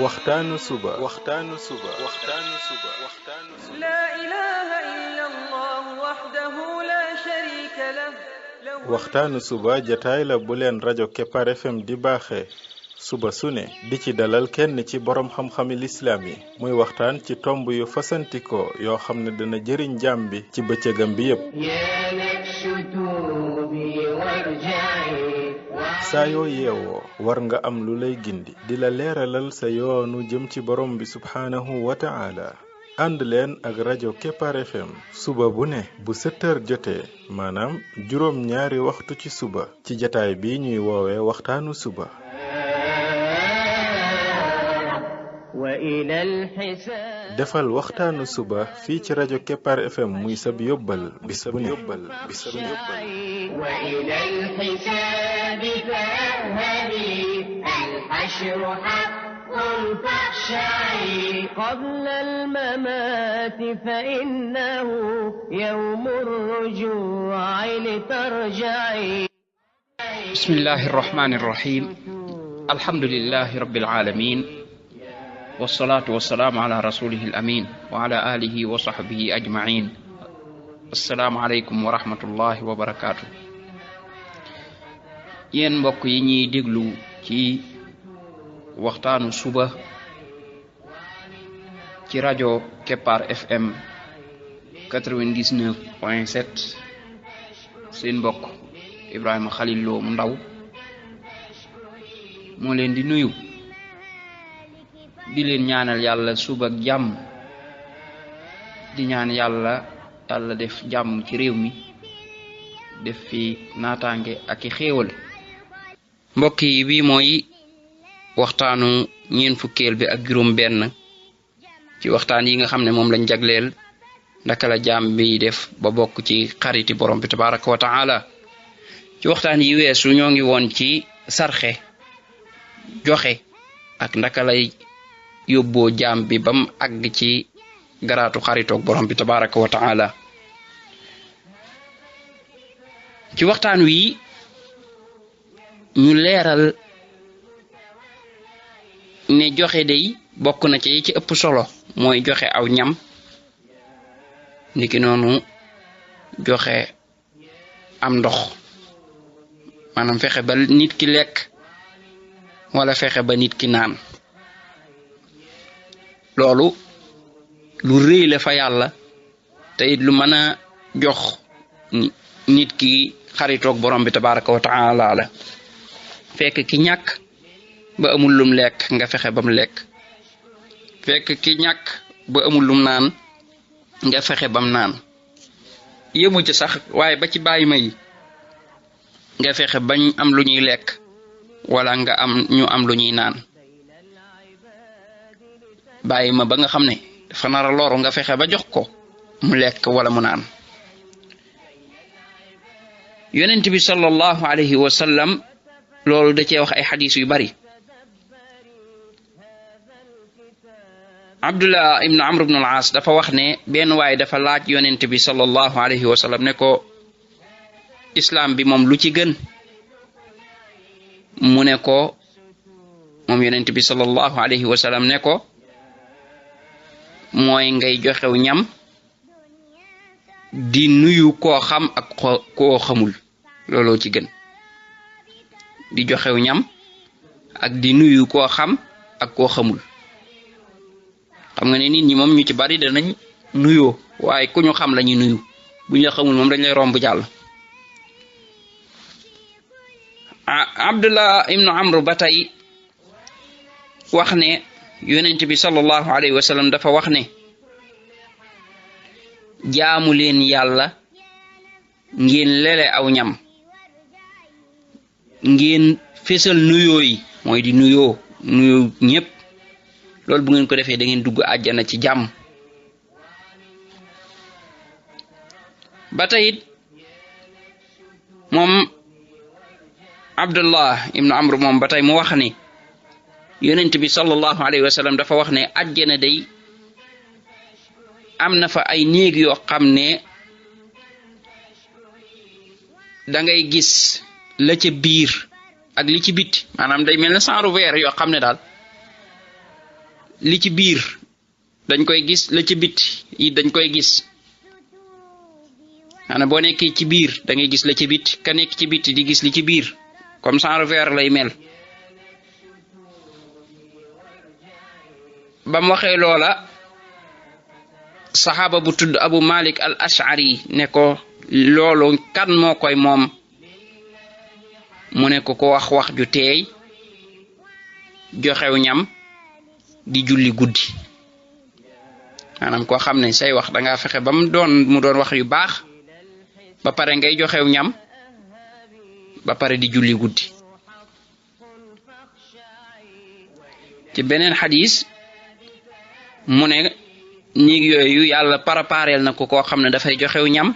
waxtaanu suba لا إله إلا الله وحده لا شريك له waxtaanu suba jataay la bu leen rajo Kepar FM di baaxee suba su ne di ci dalal kenn ci borom xam-xami lislaam yi muy waxtaan ci tomb yu fasantikoo yoo xam ne dana jëriñ jaam bi ci bëccëgam bi yépp saa yoo yeewoo war nga am lu lay gindi di la leeralal sa yoonu jëm ci borom bi subhaanahu wa ta'ala ànd leen ak rajo Kepar FM suba bu ne bu 7h jotee maanaam juróom ñaari waxtu ci suba ci jataay bi ñuy woowee waxtaanu suba defal waxtaanu suba fii ci rajo Kepar FM muy sab yóbbal bis bu ne قبل الممات فإنه يوم الرجوع لترجعي بسم الله الرحمن الرحيم الحمد لله رب العالمين والصلاة والسلام على رسوله الأمين وعلى آله وصحبه أجمعين السلام عليكم ورحمة الله وبركاته yéen mbokk yi ñuy déglu ci waxtaanu suba ci rajo Kepar FM 99.7 seen mbokk Ibrahima Khalil Lo mu ndaw moo leen di nuyu di leen ñaanal yàlla suba ak jàmm di ñaan yàlla def jàmm ci réew mi def fi naataange ak i xéewal mbokk yi bii mooy waxtaanu ñeen fukkeel bi ak juróom benn ci waxtaan yi nga xam ne moom lañ jagleel ndaka la jaam bi def ba bokk ci xariti borom bi tabaraka wa taala ci waxtaan yi weesu ñoo ngi woon ci sarxe joxe ak ndaka lay yóbboo jaam bi bam àgg ci garaatu xaritoog borom bi tabaraka wa taala ci waxtaan wi ñu leeral ne joxe day bokk na ci ci ëpp solo mooy joxe aw ñam niki noonu joxe am ndox maanaam fexe ba nit ki lekk wala fexe ba nit ki naan loolu lu rëy la fa yàlla te it lu mën a jox nit ki xaritoog borom bi tabaraka wa taala la fekk ki ñàkk ba amul lum lekk nga fexe bam lekk fekk ki ñàkk ba amul lum naan nga fexe bam naan yëmu ci sax waaye ba ci bàyyi ma yi nga fexe bañ am lu ñuy lekk wala nga am ñu am lu ñuy naan bàyyi ma ba nga xam ne dafa nar a loru nga fexe ba jox ko mu lekk wala mu naan yonent bi sallallahu alayhi wa sallam loolu da cee wax ay xadiis yu bari Abdullah ibn Amr ibn al-As dafa wax ne benn waay dafa laaj yonent bi sallallahu alayhi wa sallam ne ko islam bi moom lu ci gën mu ne ko moom yonent bi sallallahu alayhi wa sallam ne ko mooy ngay joxew ñam di nuyu koo xam ak koo xamul looloo ci gën di joxew ñam ak di nuyu koo xam ak koo xamul xam nga ne nit ñi moom ñu ci bari danañ nuyoo waaye ku ñu xam lañuy nuyu bu ñu xamul moom dañ lay romb jàll Abdullah ibnu Amr ba tey wax ne yonent bi sallallahu alayhi wa sallam dafa wax ne jaamu leen yàlla ngeen lele aw ñam ngeen fesal nuyoo yi mooy di nuyoo ñépp loolu bu ngeen ko defee da ngeen dugg àjjana ci jàmm ba tey moom Abdullah ibnu Amr moom ba tey mu wax ne yonent bi sallallahu alayhi wa sallam dafa wax ne àjjana day am na fa ay néeg yoo xam ne da ngay gis la ca biir ak li ci biti maanaam day mel ne saaru weer yoo xam ne daal li ci biir dañ koy gis, la ci biti yi dañ koy gis. ana boo nekkee ci biir da ngay gis la ci biti, ka nekk ci biti di gis li ci biir, comme genre verre lay mel. bam waxee loola saxaaba bu tudd Abu Malik al Ash'ari ne ko loolu kan moo koy moom, mu ne ko wax wax ju teey, joxew ñam, di julli guddi. maanaam koo xam ne say wax dangaa fexe ba mu doon wax yu baax, ba pare ngay joxew ñam, ba pare di julli guddi. ci beneen xadis mu ne néeg yooyu yàlla parapareel na ko koo xam ne dafay joxew ñam,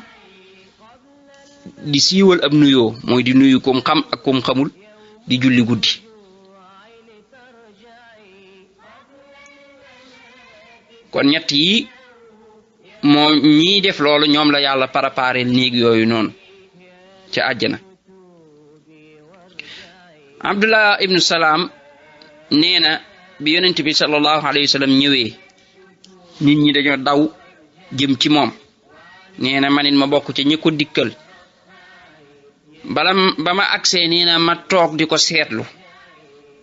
di siiwal ab nuyoo, mooy di nuyu kum xam ak kum xamul, di julli guddi. kon ñett yi moom ñii def loolu ñoom la yàlla parapareel néeg yooyu noonu ci àjjana. Abdullah ibnu Salaam nee na bi yonent bi sallallahu alayhi wa sallam ñëwee, nit ñi dañoo daw jëm ci moom. nee na manit ma bokk ci ñi ko dikkal. ba ma agsee nee na ma toog di ko seetlu,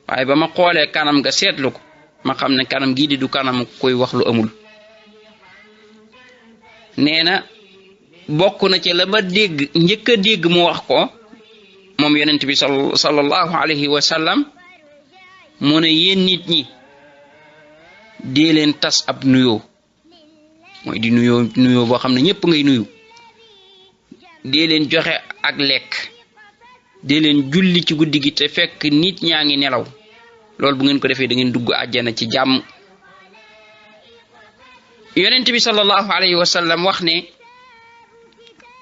waaye ba ma xoolee kanam nga seetlu ko, ma xam ne kanam gii di du kanam koy wax lu amul. nee na bokk na ci la ma dégg njëkk a dégg mu wax ko moom yonent bi sallallahu alayhi wa sallam, mu ne yéen nit ñi dee leen tas ab nuyoo, mooy di nuyoo boo xam ne ñëpp ngay nuyu. dee leen joxe ak lekk, dee leen julli ci guddi gi te fekk nit ñaa ngi nelaw. loolu bu ngeen ko defee da ngeen dugg àjjana ci jàmm. yonent bi sallallahu alayhi wa sallam wax ne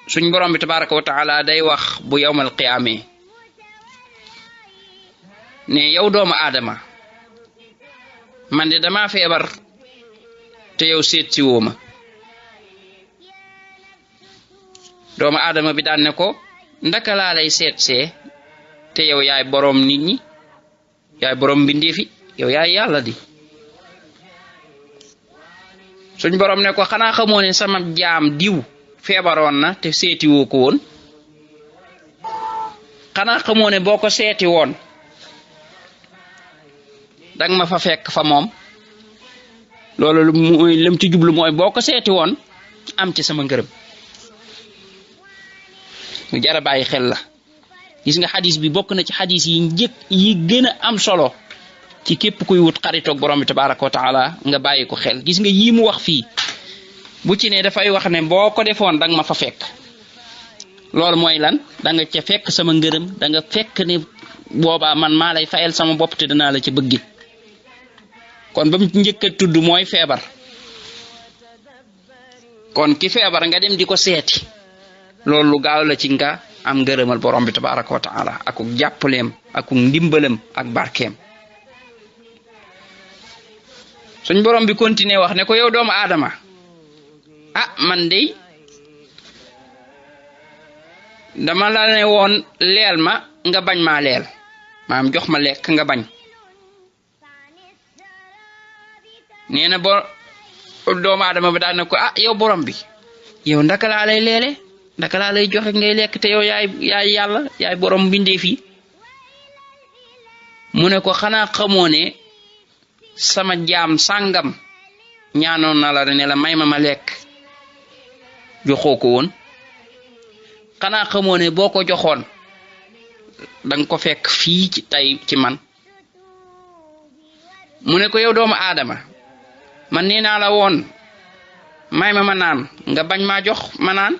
suñ borom bi tabaraka wa taala day wax bu yawmal qiyaame ne yow doomu aadama, man de dama feebar te yow seet si woo ma. doomu aadama bi daan ne ko ndaka laa lay seet see te yow yaay boroom nit ñi, yaay boroom mbindeefi, yow yaay yàlla di. suñ borom ne ko xanaa xamoo ne sama jaam diw feebaroon na te seeti woo ko woon. xanaa xamoo ne boo ko seeti woon dang ma fa fekk fa moom. loolu mooy lam ci jublu mooy boo ko seeti woon am ci sama ngërëm. mu jara bàyyi xel la. gis nga xadis bi bokk na ci xadis yi gën a am solo ci képp kuy wut xaritoog borom bi tabaraka wa taala nga bàyyi ko xel. gis nga yii mu wax fii bu ci ne dafay wax ne boo ko defoon danga ma fa fekk. loolu mooy lan? da nga ca fekk sama ngërëm, da nga fekk ne boobaa man maa lay fayal sama bopp te danaa la ca bëgg. kon ba mu njëkk a tudd mooy feebar. kon ki feebar nga dem di ko seeti, loolu lu gaaw la ci nga am ngërëmal borom bi tabaraka wa taala ak jàppaleem ak ndimbalam ak barkeem. suñ borom bi continuer wax ne ko yow doomu aadama, man de dama la ne woon leel ma nga bañ maa leel, maam jox ma lekk nga bañ. nee na doomu aadama bi daan ne ko yow borom bi, yow ndaka laa lay leele, ndaka laa lay joxe ngay lekk te yow yaay yàlla, yaay borom mbindeef yi. mu ne ko xanaa xamoo ne sama jaam sàngam ñaanoon na la ne la may ma lekk, joxoo ko woon. xanaa xamoo ne boo ko joxoon danga ko fekk fii ci tey ci man. mu ne ko yow doomu aadama, man nee naa la woon may ma naan nga bañ maa jox ma naan.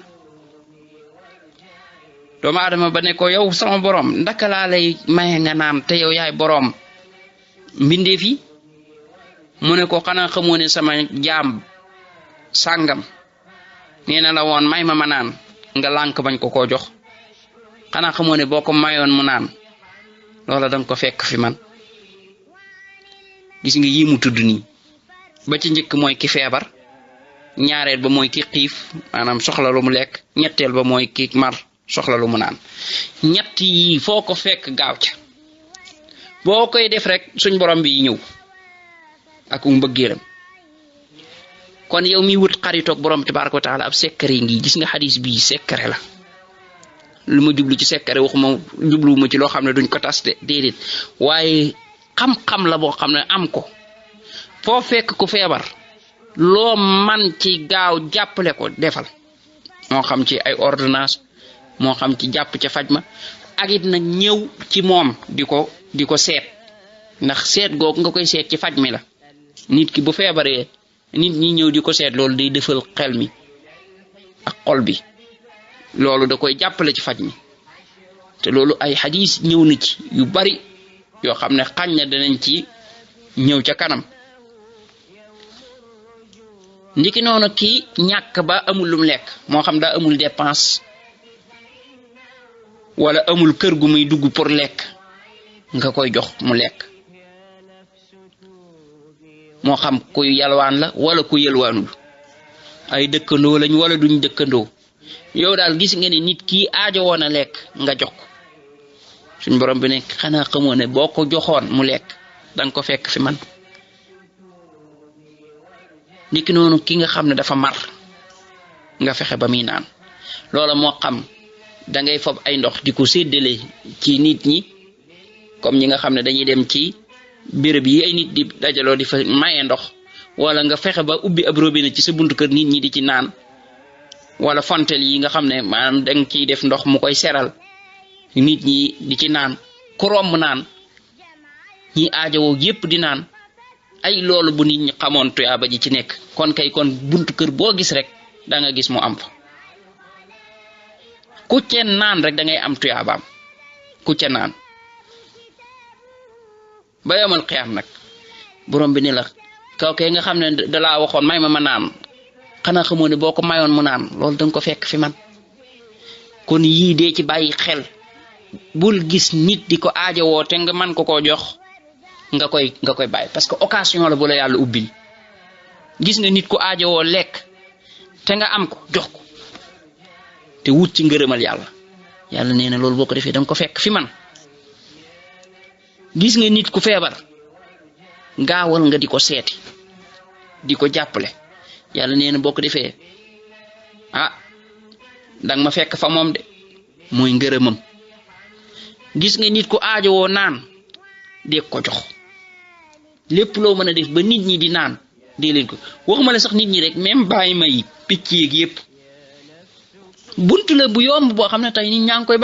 doomu aadama ba ne ko yow sama borom ndaka laa lay maye nga naan te yow yaay borom mbindeef yi. mu ne ko xanaa xamoo ne sama jaam sàngam nee na la woon may ma naan nga lànk bañ ko koo jox. xanaa xamoo ne boo ko mayoon mu naan loola danga ko fekk fi man. gis nga yii mu tudd nii ba ci njëkk mooy ki feebar, ñaareel ba mooy ki xiif maanaam soxla lu mu lekk, ñetteel ba mooy ki mar soxla lu mu naan. ñett yi foo ko fekk gaaw ca. boo koy def rek suñ borom bi ñëw ak mbëggeelam. kon yow mi wut xaritoog borom tabaraka wa taala ab secret ngi gis nga hadith bi secret la lu ma jublu ci secret waxuma jubluwuma ci loo xam ne duñ ko tas de déedéet waaye xam-xam la boo xam ne am ko foo fekk ku feebar loo man ci gaaw jàppale ko defal moo xam ci ay ordonnance moo xam ci jàpp ca faj ma ak it nag ñëw ci moom di ko seet ndax seet googu nga koy seet ci faj mi la nit ki bu feebaree nit ñi ñëw di ko seet loolu day defal xel mi ak xol bi loolu da koy jàppale ci faj mi te loolu ay hadith ñëw na ci yu bari yoo xam ne xañ na danañ ci ñëw ca kanam. ndiki noonu kii ñàkk ba amul lum lekk moo xam daa amul dépense wala amul kër gu muy dugg pour lekk nga koy jox mu lekk moo xam kuy yalwaan la wala ku yalwaanul ay dëkkandoo lañ wala duñ dëkkandoo yow daal gis nga ne nit kii aajo woon a lekk nga jox ko suñ borom bi nekk xanaa xamoo ne boo ko joxoon mu lekk danga ko fekk fi man. niki noonu ki nga xam ne dafa mar nga fexe ba muy naan loola moo xam da ngay fob ay ndox di ko séddale ci nit ñi comme ñi nga xam ne dañuy dem ci béréb yi ay nit di dajaloo di fa maye ndox wala nga fexe ba ubbi ab robinet ci sa buntu kër nit ñi di ci naan wala fontel yi nga xam ne maanaam danga ciy def ndox mu koy seral nit ñi di ci naan ku romb naan ñi aajowoo yépp di naan ay loolu bu nit ñi xamoon tuyaaba ji ci nekk kon buntu kër boo gis rek da nga gis mu am fa ku ca naan rek da ngay am tuyaabaam ku ca naan ba yomal xiyaam nag borom bi ni la kaw kay nga xam ne dalaa waxoon may ma naan xanaa xamoo ne boo ko mayoon mu naan loolu danga ko fekk fi man. kon yii dee ci bàyyi xel bul gis nit di ko aajowoo te nga man ko koo jox nga koy bàyyi parce que occasion la bu la yàlla ubbil gis nga nit ku aajowoo lekk te nga am ko jox ko te wut ci ngërëmal yàlla nee na loolu boo ko defee danga ko fekk fi man. gis nga nit ku feebar gaawal nga di ko seeti di ko jàppale yàlla nee na boo ko defee danga ma fekk fa moom de mooy ngërëmam. gis nga nit ku aajowoo naan dee ko jox lépp loo mën a def ba nit ñi di naan dee leen ko waxuma la sax nit ñi rek même bàyyi ma yi picc yeeg yépp buntu la bu yomb boo xam ne tey nit ñaa ngi koy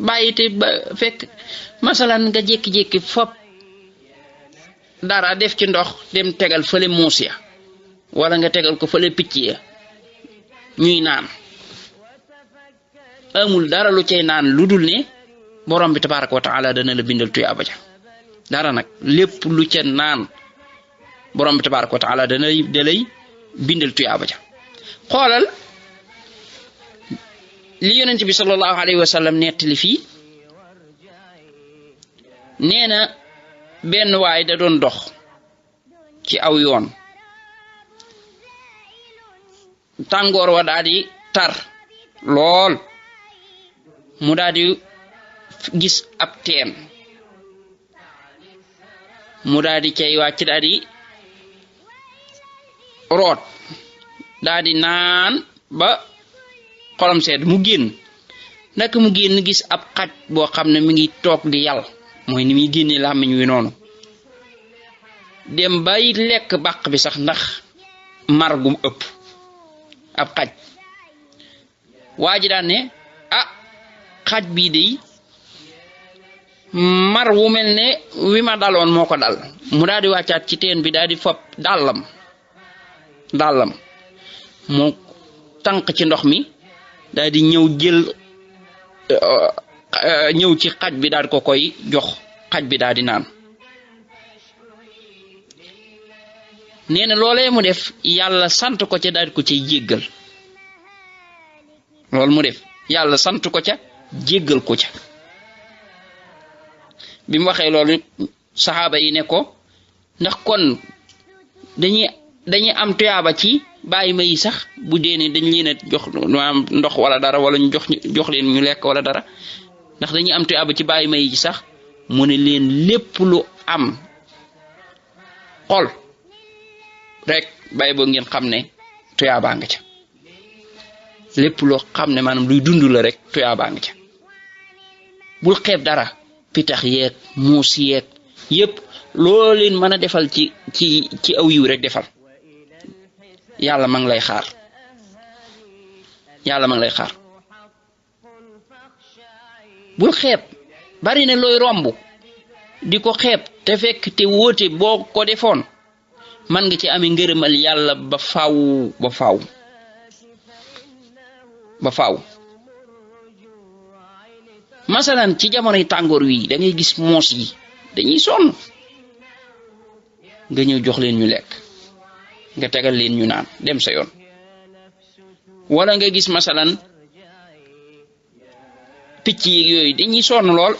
bàyyi te ba fekk masalan nga jékki-jékki fop dara def ci ndox dem tegal fële muus ya wala nga tegal ko fële picc ya ñuy naan amul dara lu cay naan lu dul ne borom bi tabaraka wa taala dana la bindal tuyaaba ja dara nag lépp lu ca naan borom bi tabaraka wa taala da lay bindal tuyaaba ja. xoolal li yonent bi sallallahu alayhi wa sallam nettali fii nee na benn waay da doon dox ci aw yoon tàngoor wa daal di tar lool mu daal di gis ab teen mu daal di cay wàcc daal di root daal di naan ba xolam sedd mu génn naka mu génn gis ab xaj boo xam ne mi ngi toog di yàlla mooy ni muy génne làmmiñ wi noonu dem bay lekk bàq bi sax ndax mar gum ëpp ab xaj waa ji daan ne xaj bii de mar wu mel ne wi ma daloon moo ko dal mu daal di wàccaat ci teen bi daal di fob dàllam mu tànq ci ndox mi daal di ñëw ci xaj bi daal ko koy jox xaj bi daal di naan nee na loolee mu def yàlla sant ko ca daal di ko cay jéggal loolu mu def yàlla sant ko ca jéggal ko ca bi mu waxee loolu saxaaba yi ne ko ndax kon dañuy am tuyaaba ci bàyyi ma yi sax bu dee ne dañ leen a jox maanaam ndox wala dara wala ñu jox leen ñu lekk wala dara ndax dañuy am tuyaaba ci bàyyi ma yi sax mu ne leen lépp lu am xol rek bay bo ngeen xamne tuyaaba nga ca lépp loo xam ne maanaam luy dund la rek tuyaaba nga ca bul xeeb dara pitax yeeg muus yeeg yépp loo leen mën a defal ci aw yiw rek defal yàlla ma ngi lay xaar yàlla ma ngi lay xaar bul xeeb bari na looy romb di ko xeeb te fekk te wóote boo ko defoon man nga ci amee ngërëmal yàlla ba faaw ba faaw ba faaw masalan ci jamonoy tàngoor wi da ngay gis moos yi dañuy sonn nga ñëw jox leen ñu lekk nga tegal leen ñu naan dem sa yoon wala nga gis masalan picc yi yooyu dañuy sonn lool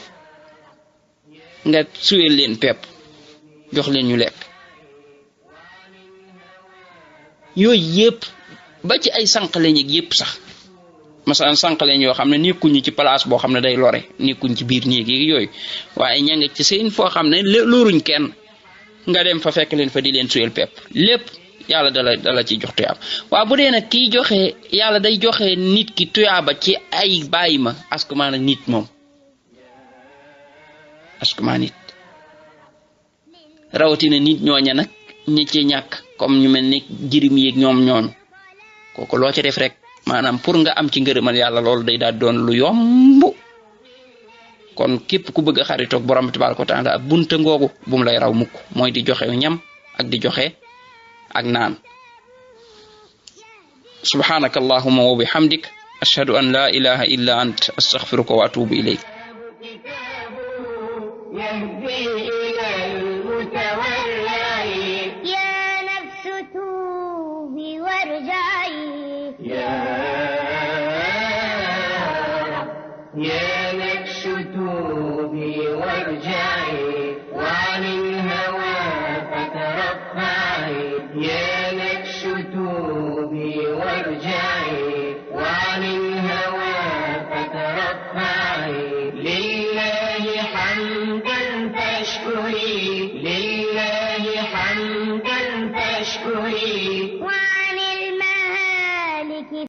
nga suyel leen pepp jox leen ñu lekk yooyu yépp ba ci ay sànqaleñ ak yépp sax masalan sànqaleñ yoo xam ne nekkuñu ci place boo xam ne day lore nekkuñ ci biir néeg yi yooyu waaye ña nga ci seen foo xam ne looruñ kenn nga dem fa fekk leen fa di leen suyel pepp lépp yàlla dala ci jox tuyaaba waaw bu dee nag kiy joxe yàlla day joxe nit ki tuyaaba ci ay bàyyi ma askuma nag nit moom askuma nit rawatina nit ñooña nag ñi ci ñàkk comme ñu mel ni jirim yi ñoom kooku loo ca def rek maanaam pour nga am ci ngërëmal yàlla loolu day daal doon lu yomb kon képp ku bëgg a xaritoog borom tabaaraka wa taala bunta ngoogu bu mu lay raw mukk mooy di joxe ñam ak di joxe ak naan subhanaka allahumma wa bihamdik ashhadu an la ilaha illa ant astaghfiruka wa atubu ilayk يا نفس توبي وارجعي وعن الهوى فترفعي